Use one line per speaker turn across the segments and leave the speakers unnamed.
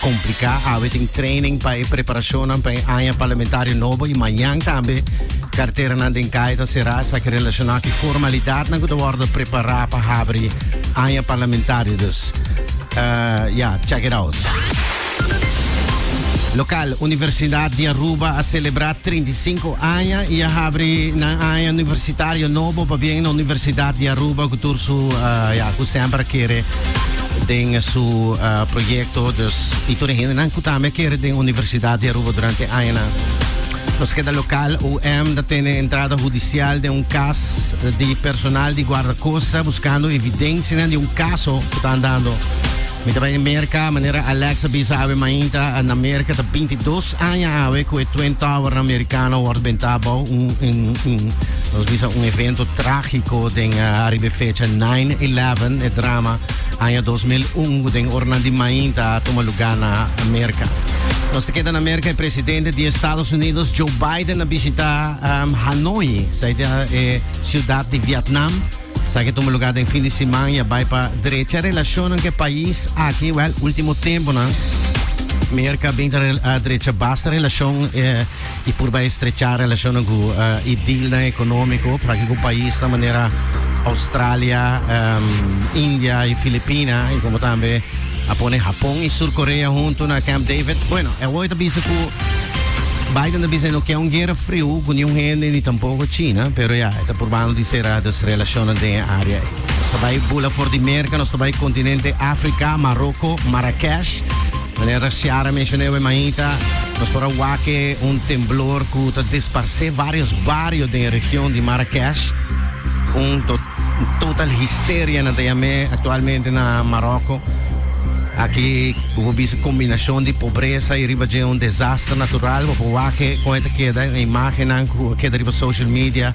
Kompliká. Awe tin training pa e preparashonnan pa e aña parlamentario nobo i mañan tambe karteranan den kaya ta será. Esaki relashoná ku e formalidatnan ku ta wòrdu prepará pa habri aña parlamentario. Dus, ya, check it out. Lokal, Universidat di Aruba a selebrá 35 aña i a habri nan aña universitario nobo. Pabien na Universidat di Aruba ku tur su, ya, ku semper a kere den su proyecto. Dus y tur e hendenan cu tambe a kere den Universidad di Aruba durante añanan. Nos keda local, OM ta tene entrada hudicial den un cas di personal di guardacosta buscando evidencianan di un caso cu ta andando. Mi ta bay in Merca, manera Alex a bisa awe mainta, na Merca ta 22 aña awe cu e Twin Tower americano word benta abao, un, un, un, nos bisa un evento tragico den ariba e fecha 9-11, e drama aña 2001 cu den oranan di mainta a tuma lugar na Merca. Nos ta keda na Merca, e presidente di Estados Unidos Joe Biden a bishita um, Hanoi, esei ta e ciudad di Vietnam. Esaki a tuma lugar den fin di siman y a bai pa drecha relacionnan cu e pais aki. Wel, ultimo temponan Merca a bin ta drecha basta relacion y purba estrecha relacionnan cu y dealnan economico pa cu paisnan manera Australia, India y Filipina y como tambe a pone Japon y Sur Korea hunto na Camp David. Bueno, e hoy ta bisa cu Biden ta bisa e no ke un guera friu cu niun hende ni tampoco China, pero ya, e ta purbando di cera dus relacionnan den e area ey. Nos ta bay bula for di Merca, nos ta bay continente Africa, Marocco, Marrakesh. Manera Ciara menciona ewe mainta, nos por a wak un temblor cu ta desparce varios bario den e region di Marrakesh. Un total histeria nan ta yam'e actualmente na Marocco. Aki bo por bisa combinacion di pobresa y riba dje un desaster natural. Bo por wak con e ta keda, e imagennan cu a keda riba social media.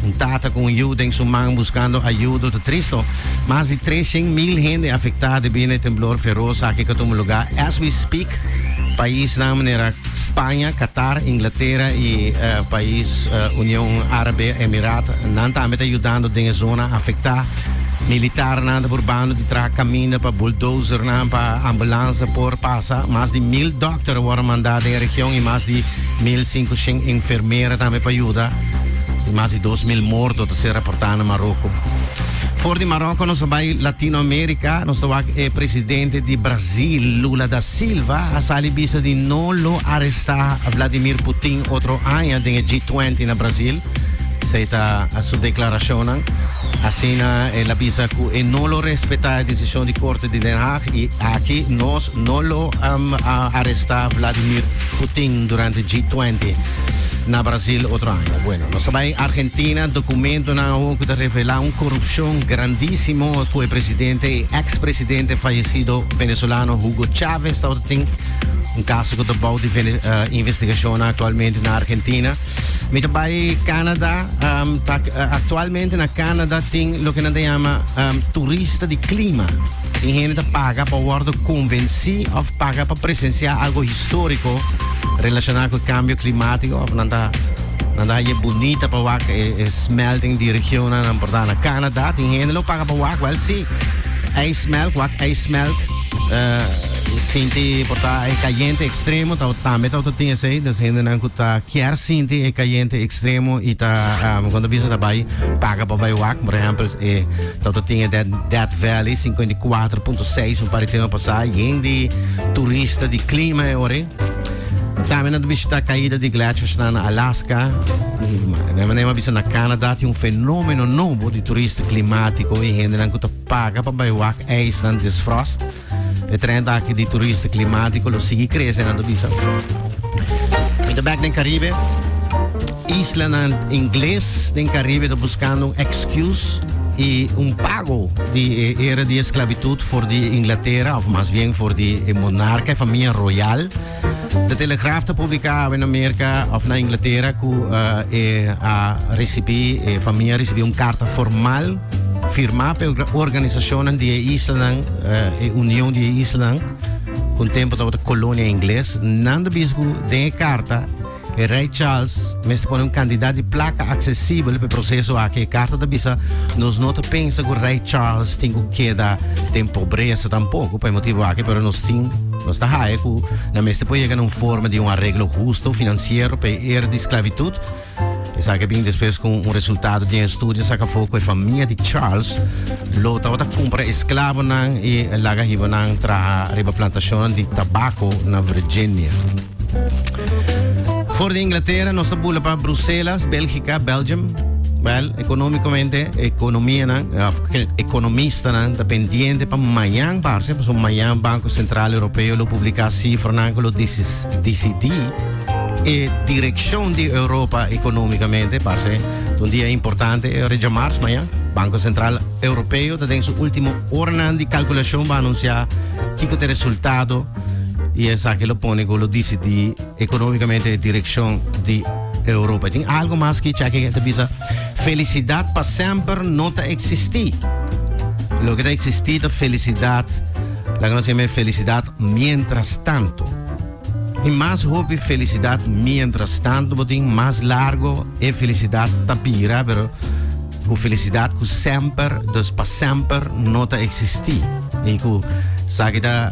Un tata cu un yu den su man buscando ayudo. Ta tristo. Mas di 300,000 hende afecta debi na e temblor feroz aki cu a tuma lugar as we speak. Paisnan manera Spaña, Qatar, Inglatera y pais Union Arabe Emirat nan tambe ta yudando den e zona afecta. Militarnan ta purbando di traha caminda pa bulldozernan pa ambulance por pasa. Mas di 1000 dokter a worde manda den e region y mas di 1500 enfermera tambe pa yuda. Y mas di 2000 morto ta ser raporta na Maroko. For di Maroko nos a bay Latino America, nos ta wak e presidente di Brasil, Lula da Silva, a sali bisa di no lo aresta Vladimir Putin otro aña den e G20 na Brasil. Esey ta su declaracionnan. Asina el a bisa cu e no lo respeta e decision di Corte di Den Haag y aki nos no lo aresta Vladimir Putin durante G20 na Brasil otro aña. Bueno, nos ta bay Argentina, documentonan awor cu ta revela un corupcion grandisimo cu e presidente y ex presidente fallecido venezolano Hugo Chavez tabata tin. Un caso cu ta bou di investigacionnan actualmente na Argentina. Mi ta bay Canada, ta actualmente na Canada tin loke nan ta yama turista di clima. Tin hende ta paga pa wordo convenci of paga pa presencia algo historico relaciona cu e cambio climatico of nan ta nan ta haye bunita pa wak e smelting di regionnan nan por ta na Canada. Tin hende lo paga pa wak, wel si, ice smelt, wak ice smelt. Sinti por ta e cayente extremo ta tambe ta tin esey, dus hendenan cu ta kier sinti e cayente extremo y ta um, cuando bisa ta bay paga pa bay wak, por ehempel e ta tin e Death Valley 54.6 un par di tema pasa yen di turista di clima e ore. Tambe nan ta bishita caida di glaciers na Alaska. Na manera bisa na Canada tin un fenomeno nobo di turista climatico y hendenan cu ta paga pa bay wak ijsnan disfrost. E trend aki di turista klimátiko lo sigui krese, nan ta bisa. Mi ta bek den Caribe. Islanan ingles den Caribe ta buskando un excuse i un pago di e era di esclavitud for di Inglatera, of mas bien for di e monarca, e famia royal. De Telegraaf ta publica awe na Merca of na Inglatera cu e a recibi, e famia a recibi un carta formal firma pa e organisacionnan di e islanan, e union di e islanan, cu un tempo tabata colonia ingles. Nan ta bisa cu den e carta. E Rei Charles mester pone un kantidat di plaka aksesibel pa e proseso aki. E karta ta bisa, Nos no ta pensa ku Rei Charles tin ku keda den pobresa tampoko pa e motibu aki, pero nos tin nos ta haya ku nan mester por yega na un forma di un areglo husto finansiero pa e era di sklavitut. Esaki a bin despues ku un resultado di un estudio saka afó ku e famia di Charles lo tabata kumpra esklabonan i laga hiba nan traha riba plantashonnan di tabako na Virginia. For di Inglatera nos ta bula pa Bruselas, Bélgica, Belgium. Wel, económicamente, economianan, of economistanan ta pendiente pa mañan parce, pasobra mañan Banco Central Europeo lo publica cifranan cu lo dicidí e direccion di Europa económicamente, parce. Ta un dia importante, e ora djamars mañan. Banco Central Europeo ta den su último oranan di calculacion pa anuncia kico ta e resultado I esaki lo pone ku lo disidí ekonómikamente e direkshon di Europa. Tin algu mas ki Chucky ta bisa, felisidat pa semper no ta eksistí. Loke ta eksistí ta felisidat, laga nos yama e felisidat mientras tanto. I mas hopi felisidat mientras tanto bo tin, mas largo e felisidat ta bira, pero Ku felisidat ku semper, dus pa semper, no ta eksistí. I ku esaki ta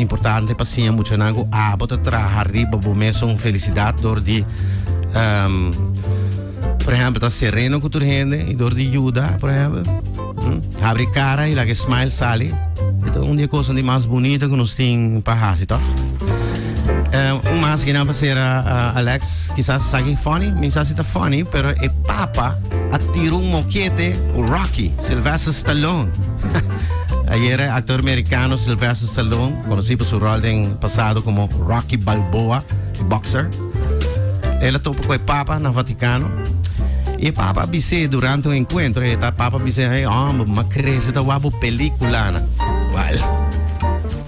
importante pa siña muchanan ku abo ta traha riba bo mesun felisidat dor di, por ehèmpel, ta sereno ku tur hende i dor di yuda, por ehèmpel. Habri kara i laga e smile sali. E ta un di e kosnan di mas bunita ku nos tin pa hasi, tòg? Un mas kinan pa sera, Alex, kisas esaki funny, mi sa si ta funny, pero e papa a tira un mokete ku Rocky, Sylvester Stallone. Ayer e actor mericano Sylvester Stallone, conocí pa su rol den pasado como Rocky Balboa, e boxer, el a topa ku e papa na Vaticano. I e papa a bis'é durante un encuentro, e ta papa a bis'é, hey homber, m'a crece ta wak bo peliculanan. Wel,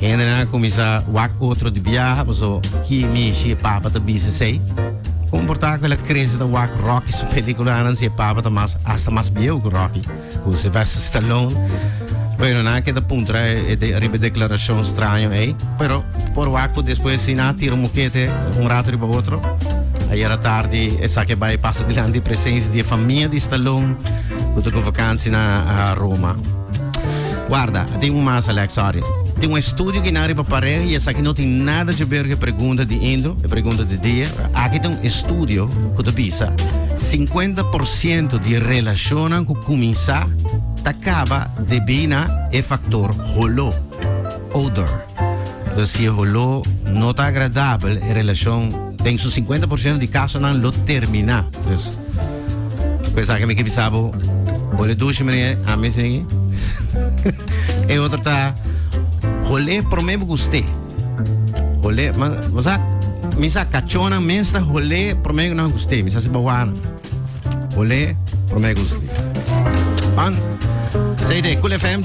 hendenan a cuminsa wak otro di biaha, paso ki mishi e papa ta bisa esey? Con por ta cu el a crece ta wak Rocky su peliculanan si e papa ta mas, hasta mas bieu cu Rocky, cu Sylvester Stallone? Bueno, nan a keda puntra e riba e declaracion straño ey, pero por wak cu despues si nan a tira un mokete un rato riba otro. Ayer atardi esaki a bay pasa dilanti presencia di e famia di Stallone cu ta cu vakantie na Roma. Warda, tin un mas, Alex, sorry. Tin un estudio ki nan riba pareha y esaki no tin nada dje ber ku e pregunta di Indo, e pregunta di dia. Aki ta un estudio ku ta bisa 50% di relashonnan ku kuminsá ta kaba debí na e faktor holó, odor. Entonces si e holó no ta agradabel, e relashon den su 50% di kasonan lo terminá. Dus, Ku esaki mi ke bisa bo, hole dushi meneer, ami sigui. E otro ta, hole prome bo gust'é. Hole, ma, bo sa, mi sa kachónan mes ta hole prome ku nan gust'é. Mi sa si bo wak nan. Hole prome gust'é. An, esei ta e Cool FM.